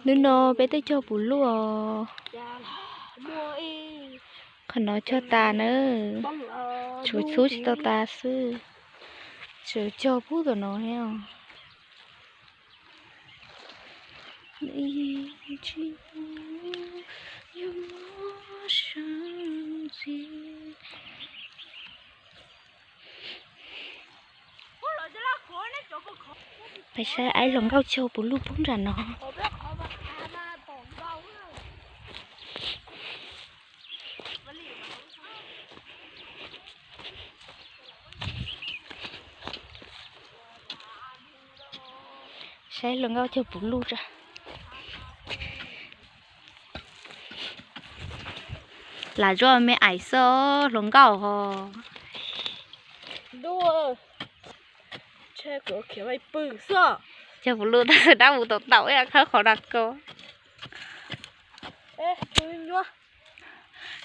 Hnub no peb twb cog puv luj os. Qhov no cog tas na, tshuav txhub tsis tau tas xwb. Tseem cog pub tom no thiab os. Peb saib aib hluas nkauj cog puv luj pub nram no. Saib hluas nkauj cog puv luj tso. Lam zuaj me aim xwb hluas nkauj ho. Cog puv luj tab sis dab mus tau taum ib khawb qhov dag ko.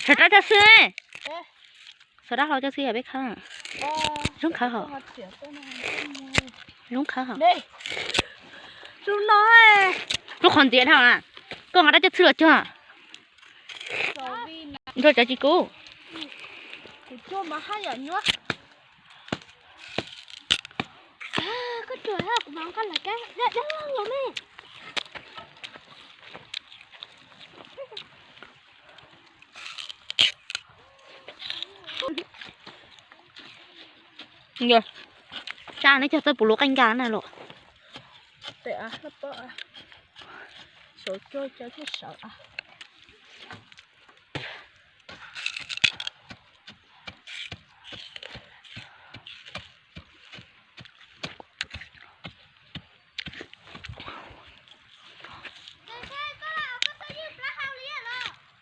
Xov rab coj xwb, xov rab hlau coj xwb yog peb khawb. Zoo khawb hos, zoo khawb hos. Lub qhov ntxiv dhau na, koj nqa rab coj xwb los cog. Nrog cov tsis kub. Tsab neb cog txawj puv luj qeej nkag na los.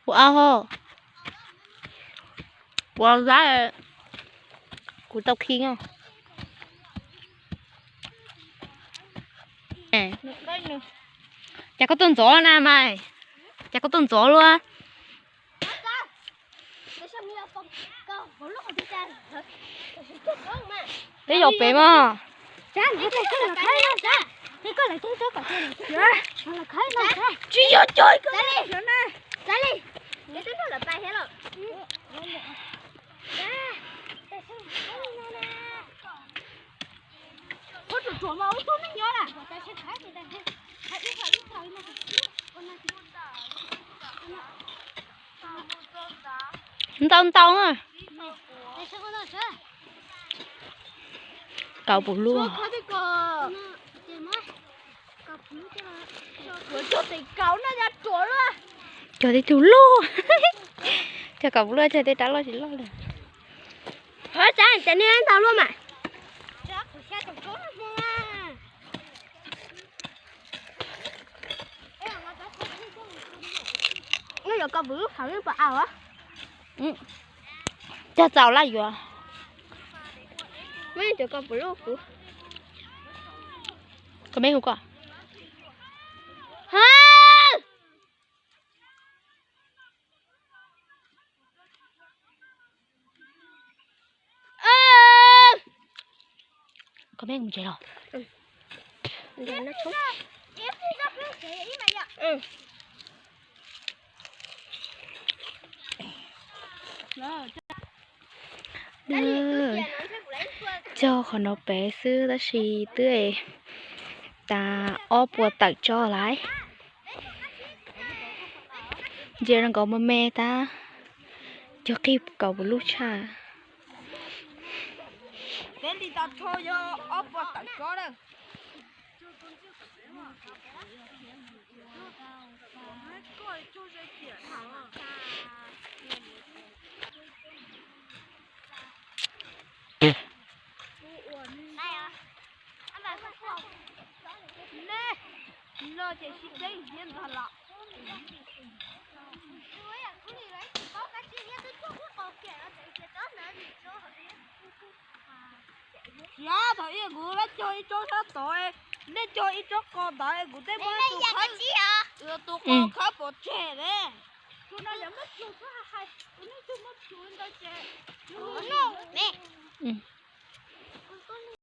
Ua ho, ua dab, kuv tau khi. Cas koj tuaj ntxov na mas, cas koj tuaj ntxov luaj. Peb yog pem mas. Tsis yog cog. Ntau ntau. Kaus puv luj. Cog tej tug luj. Cog kaus puv luj cog tej rab loj tsis loj li. Hov, tsab ces nej ntau luaj mas. Nyob yuav kaus puv lub hauv lub pas au. Cog txaus lawm yuav. Muab cov kaus puv lub kuv. Koj me hu koj. Koj me mus tsev los. Cog qhov no pem xwb tab sis twb tas ob puas tawm tso lawm. Ntsia zoo nkaus me me tab, cog qig kaus puv luj tshaj. Xyov thaum ub kuv lab cog ib tsob sab tod, nej cog ib tsob qos ntawd kuv tej muab tus qhawb, tus qos khawb pov tseg ne.